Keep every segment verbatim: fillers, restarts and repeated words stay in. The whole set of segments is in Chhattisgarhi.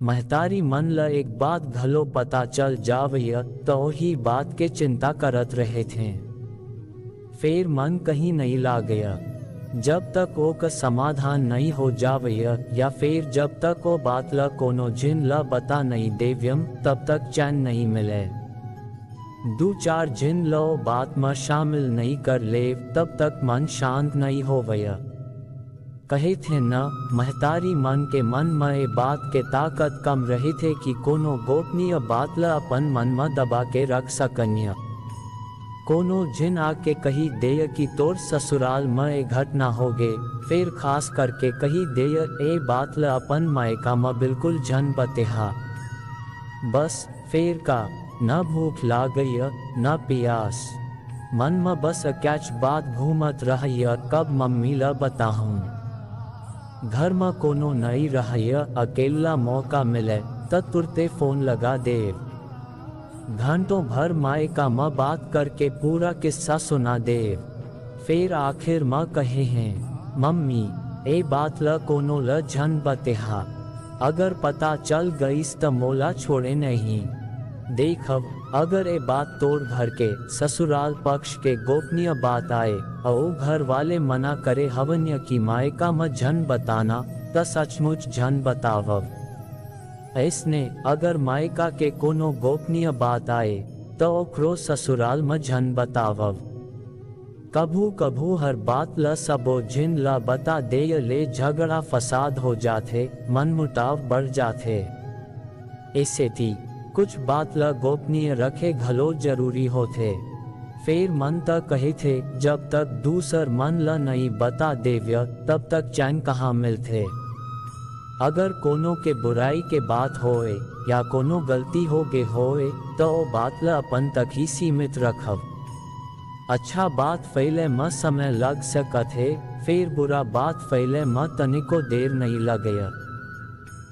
महतारी मन ल एक बात घलो पता चल जावय, त ओही बात के चिंता करत रहिथे। फेर मन कहीं नइ लागय। जब तक ओकर समाधान नइ हो जावय, या फेर जब तक ओ बात ल कोनो झिन ल बता नइ देव्यम, तब तक चैन नइ मिलय। दू चार झिन ल ओ बात म शामिल नइ कर लेव, तब तक मन शांत नइ होवय। कहिथे न, महतारी मन के मन म ए बात के ताकत कम रहिथे कि कोनो गोपनीय बात ल अपन मन म दबा के रख सकन्य। कोनो झिन आके कहि देय कि तोर ससुराल म ए घटना होगे, फेर खास करके कहि देय, ए बात ल अपन मायका म बिल्कुल झन बतेहा। बस, फेर का, न भूख लागय, न पियास। मन म बस अकैच बात घूमत रहय, कब मम्मी ल बताहूं। घर म कोनो नइ रहय, अकेल्ला मौका मिलय, त तुरते फोन लगा देव। घंटों भर मायका म बात करके पूरा किस्सा सुना देव। फेर आखिर म कहे हें, "मम्मी, ए बात ल कोनो ल झन बतेहा। अगर पता चल गइस, त मोला छोड़े नहीं।" देखव, अगर ए बात तोर घर के, ससुराल पक्ष के गोपनीय बात आय, अउ घर वाले मना करे हवन्य कि मायका म झन बताना, त सचमुच झन बतावव। अइसने, अगर मायका के कोनो गोपनीय बात आय, त ओखरो ससुराल म झन बतावव। कभू-कभू हर बात ल सबो झिन ल बता देय ले झगड़ा फसाद हो जाथे, मनमुटाव बढ़ जाथे। एसेती कुछ बात ल गोपनीय रखे घलो जरूरी होथे। फेर मन त कहिथे, "जब तक दूसर मन ल नइ बता देव्य, तब तक चैन कहाँ मिलथे?" अगर कोनो के बुराई के बात होय या कोनो गलती हो गे होय, त ओ बात ल अपन तक ही सीमित रखव। अच्छा बात फैले म समय लग सकत हे, फेर बुरा बात फैले म तनिको देर नइ लगय।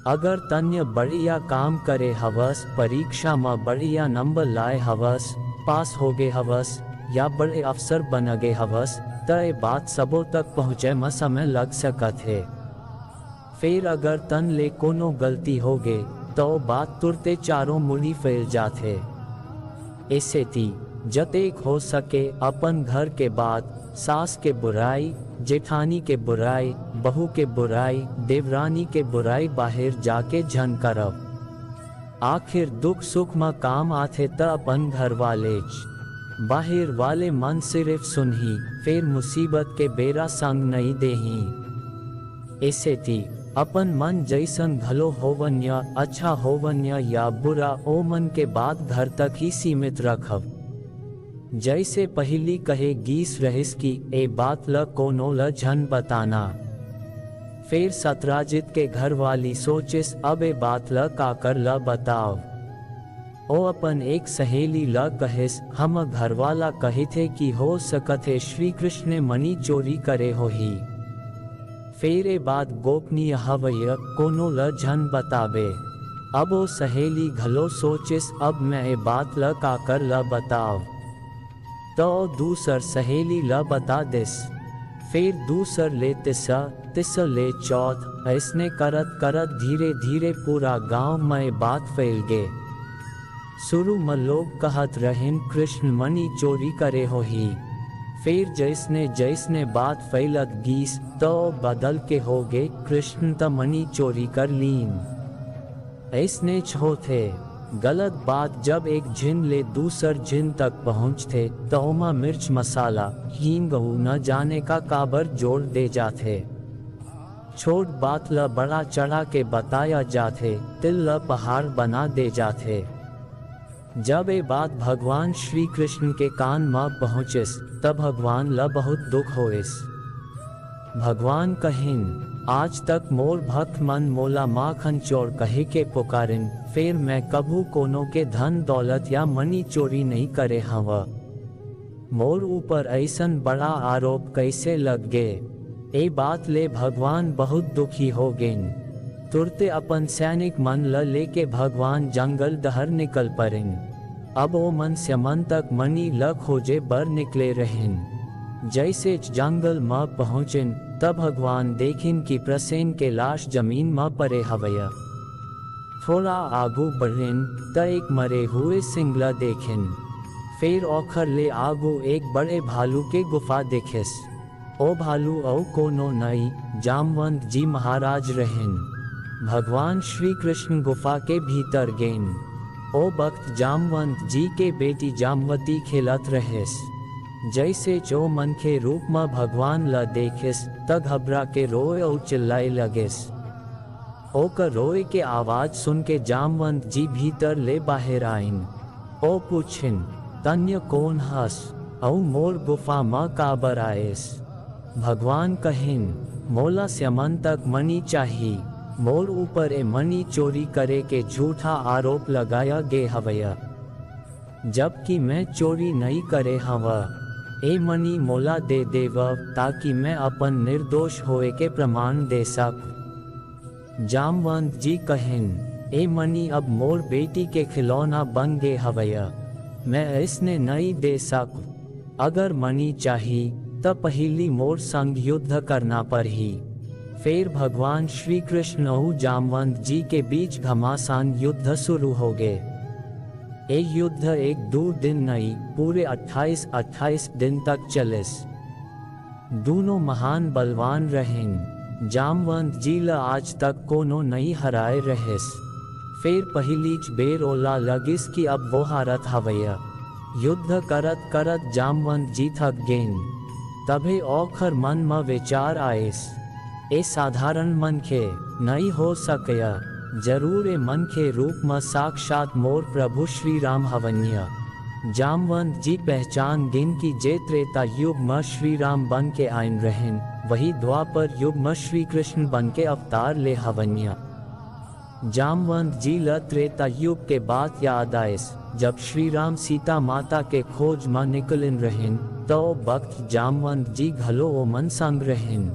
अगर तन्य बढ़िया काम करे हवस, परीक्षा म बढ़िया नंबर लाए हवस, पास हो गे हवस या बड़े अफसर बन गे हवस, त ए बात सबो तक पहुँचे म समय लग सकत हे। फेर अगर तन ले कोनो गलती हो गे, त ओ बात तुरते चारों मुड़ी फैल जाथे। एसेती, जतेक हो सके, अपन घर के बात, सास के बुराई, जेठानी के बुराई, बहू के बुराई, देवरानी के बुराई बाहिर जाके झन करव। आखिर दुख सुख म काम आथे त अपन घर वालेच। बाहिर वाले मन सिरिफ सुनही, फेर मुसीबत के बेरा संग नइ देही। एसेती, अपन मन जइसन घलो होवन्य, अच्छा होवन्य या बुरा, ओमन के बात घर तक ही सीमित रखव। जइसे पहिली कहे गीस रहिस कि ए बात ल कोनो ल झन बताना। फेर सतराजित के घरवाली सोचिस, "अब ए बात ल काकर ल बताव?" ओ अपन एक सहेली ल कहिस, "हमर घरवाला कहिथे कि हो सकत हे श्री कृष्ण ने मणि चोरी करे होही।" फेर ए बात गोपनीय हवय, कोनो ल झन बताबे। अब ओ सहेली घलो सोचिस, "अब मैं ए बात ल काकर ल बताव?" त ओ दूसर सहेली ल बता देस। फेर दूसर ले तिसर, तिसर ले चौथ, अइसने करत करत धीरे धीरे पूरा गांव म ए बात फैल गे। शुरू म लोग कहत रहिन, "कृष्ण मणि चोरी करे होही।" फेर जइसने जइसने बात फैलत गीस, त ओ बदल के हो गे, "कृष्ण त मणि चोरी कर लीन।" अइसनेच होथे। गलत बात जब एक झिन ले दूसर झिन तक पहुंचथे, त ओमा मिर्च मसाला, हींग अउ न जाने का काबर जोड़ दे जाथे। छोट बात ल बड़ा चढ़ा के बताया जाथे, तिल ल पहाड़ बना दे जाथे। जब ए बात भगवान श्री कृष्ण के कान म पहुंचिस, त भगवान ल बहुत दुख होइस। भगवान कहिन, "आज तक मोर भक्त मन मोला माखन चोर कहे के पुकारिन, फेर मैं कभू कोनो के धन दौलत या मनी चोरी नइ करे हंव। मोर ऊपर अइसन बड़ा आरोप कइसे लग गे?" ए बात ले भगवान बहुत दुखी हो गेन। तुरते अपन सैनिक मन ल लेके भगवान जंगल डहर निकल परिन। अब ओ मनस्यमन तक मनी ल खोजे बर निकले रहिन। जइसेच जंगल म पहुंचिन, त भगवान देखिन कि प्रसेन के लाश जमीन म परे हवय। थोड़ा आगू बढ़िन, त एक मरे हुए सिंह ल देखिन। फेर ओखर ले आगू एक बड़े भालू के गुफा देखिस। ओ भालू अउ कोनो नई, जामवंत जी महाराज रहिन। भगवान श्री कृष्ण गुफा के भीतर गेन। ओ बख्त जामवंत जी के बेटी जामवती खेलत रहिस। जइसे जो मनखे रूप म भगवान ल देखिस, त घबरा के रोए अउ चिल्लाए लगिस। ओकर रोए के आवाज सुन के जामवंत जी भीतर ले बाहिर आइन। ओ पूछिन, "तन्य कोन हस? अउ मोर गुफा म काबर आएस?" भगवान कहिन, "मोला स्यमन तक मणि चाही। मोर ऊपर ए मणि चोरी करे के झूठा आरोप लगाया गे हवय, जबकि मैं चोरी नइ करे हव। ए मणि मोला दे देवव, ताकि मैं अपन निर्दोष होए के प्रमाण दे सक।" जामवंत जी कहिन, "ए मणि अब मोर बेटी के खिलौना बन गे हवय, मैं अइसने नइ दे सक। अगर मणि चाही, त पहिली मोर संग युद्ध करना परही।" फेर भगवान श्री कृष्ण अउ जामवंत जी के बीच घमासान युद्ध शुरू हो गे। ए युद्ध एक दू दिन नइ, पूरे अट्ठाईस, अट्ठाईस दिन तक चलिस। दूनों महान बलवान रहिन। जामवंत जी ल आज तक कोनो नइ हराए रहिस। फेर पहिलीच बेर ओला लगिस कि अब वो हारत हवय। युद्ध करत करत जामवंत जी थक गेन। तभे ओखर मन म विचार आइस, "ए साधारण मनखे नइ हो सकय, जरूर ए मनखे रूप म साक्षात मोर प्रभु श्री राम हवंय।" जामवंत जी पहचान गेन कि जे त्रेता युग म श्री राम बन के आइन रहिन, वही द्वापर युग म श्री कृष्ण बन के अवतार ले हवंय। जामवंत जी ल त्रेता युग के बात याद आइस, जब श्री राम सीता माता के खोज म निकलिन रहिन, त ओ बख्त जामवंत जी घलो ओमन संग रहिन।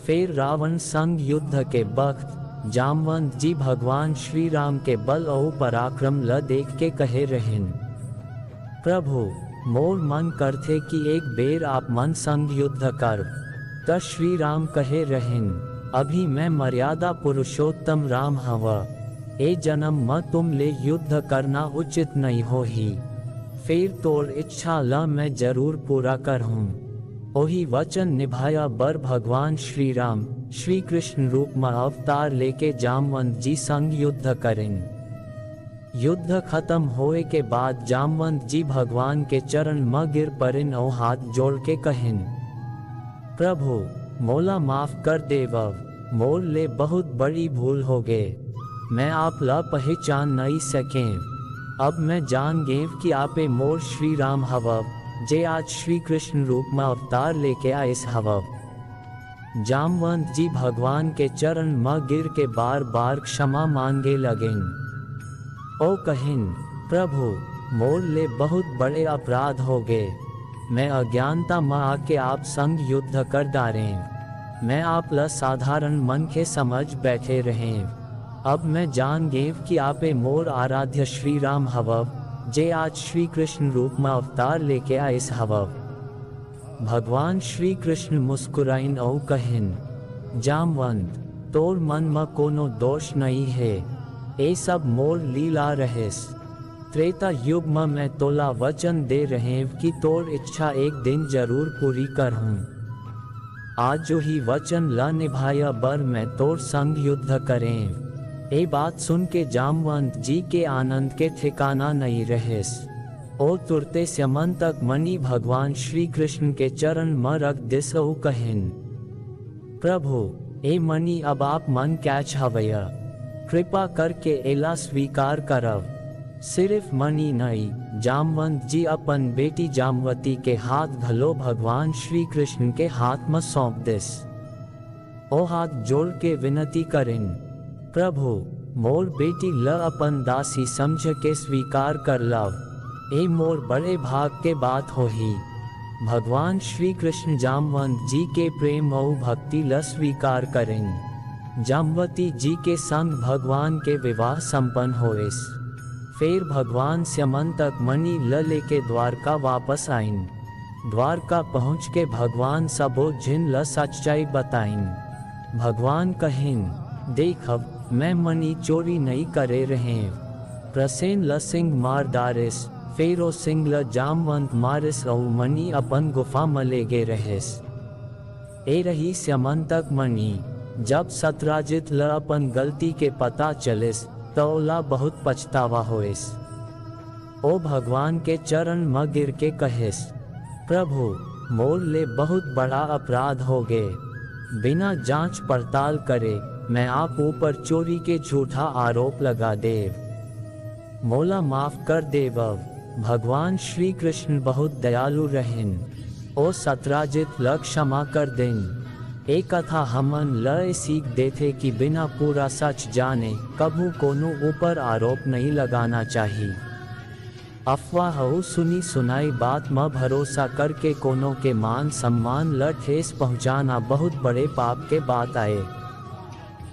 फेर रावण संग युद्ध के बख्त जामवंत जी भगवान श्री राम के बल अउ पराक्रम ल देख के कहे रहिन, "प्रभु, मोर मन करथे कि एक बेर आप मन संग युद्ध कर।" त श्री राम कहे रहिन, "अभी मैं मर्यादा पुरुषोत्तम राम हव, ए जन्म म तुम ले युद्ध करना उचित नइ होही। फेर तोर इच्छा ल मैं जरूर पूरा करहूं।" ओही वचन निभाया बर भगवान श्री राम श्री कृष्ण रूप म अवतार लेके जामवंत जी संग युद्ध करिन। युद्ध खत्म होए के बाद जामवंत जी भगवान के चरण म गिर परिन अउ हाथ जोड़ के कहिन, "प्रभु, मोला माफ कर देवव, मोर ले बहुत बड़ी भूल हो गे। मैं आप ला पहचान नइ सकें। अब मैं जान गेंव कि आपे मोर श्री राम हवव, जे आज श्री कृष्ण रूप म अवतार लेके आइस हवव।" जामवंत जी भगवान के चरण म गिर के बार-बार क्षमा मांगे लगिन। ओ कहिन, "प्रभु, मोर ले बहुत बड़े अपराध हो गे। मैं अज्ञानता म आके आप संग युद्ध कर डारें। मैं आप ल साधारण मनखे समझ बैठे रहें। अब मैं जान गेंव कि आपे मोर आराध्य श्री राम हवव, जे आज श्री कृष्ण रूप म अवतार लेके आइस हवव।" भगवान श्री कृष्ण मुस्कुराइन अउ कहिन, "जामवंत, तोर मन म कोनो दोष नइ हे। ए सब मोर लीला रहिस। त्रेता युग म मैं तोला वचन दे रहेंव कि तोर इच्छा एक दिन जरूर पूरी करहूं। आज ओही वचन ल निभाया बर मैं तोर संग युद्ध करेंव।" ए बात सुन के जामवंत जी के आनंद के ठिकाना नइ रहिस। ओ तुरते स्यमन तक मणि भगवान श्री कृष्ण के चरण म रख दिस अउ कहिन, "प्रभु, ए मणि अब आप मन कैच हवय। कृपा करके एला स्वीकार करव।" सिरिफ मणि नइ, जामवंत जी अपन बेटी जामवती के हाथ घलो भगवान श्री कृष्ण के हाथ म सौंप दिस। ओ हाथ जोड़ के विनती करिन, "प्रभु, मोर बेटी ल अपन दासी समझ के स्वीकार कर लव। ए मोर बड़े भाग के बात होही।" भगवान श्री कृष्ण जामवंत जी के प्रेम अउ भक्ति ल स्वीकार करिन। जामवती जी के संग भगवान के विवाह संपन्न होइस। फेर भगवान स्यमन तक मणि ल लेके द्वारका वापस आइन। द्वारका पहुंच के भगवान सबो झिन ल सच्चाई बताइन। भगवान कहिन, देखव, मैं मनी चोरी नइ करे रहेंव। प्रसेन ल सिंग मार डारिस, फेर ओ सिंग ल जामवंत मारिस अउ मनी अपन गुफा म लेगे रहिस। ए रहिस यमंतक मनी। जब सत्राजित ल अपन गलती के पता चलिस, त ओला बहुत पछतावा होइस। ओ भगवान के चरण म गिर के कहिस, "प्रभु, मोर ले बहुत बड़ा अपराध होगे। बिना जांच पड़ताल करे मैं आप ऊपर चोरी के झूठा आरोप लगा देव। मोला माफ कर देवव।" भगवान श्री कृष्ण बहुत दयालु रहिन। ओ सत्राजित ल क्षमा कर दिन। ए कथा हमन ल ए सीख देथे कि बिना पूरा सच जाने कभू कोनो ऊपर आरोप नइ लगाना चाही। अफवाह अउ सुनी सुनाई बात म भरोसा करके कोनो के मान सम्मान ल ठेस पहुंचाना बहुत बड़े पाप के बात आय।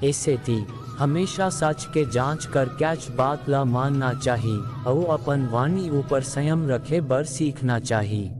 एसेती हमेशा सच के जांच करकेच बात ल मानना चाही अउ अपन वाणी ऊपर संयम रखे बर सीखना चाही।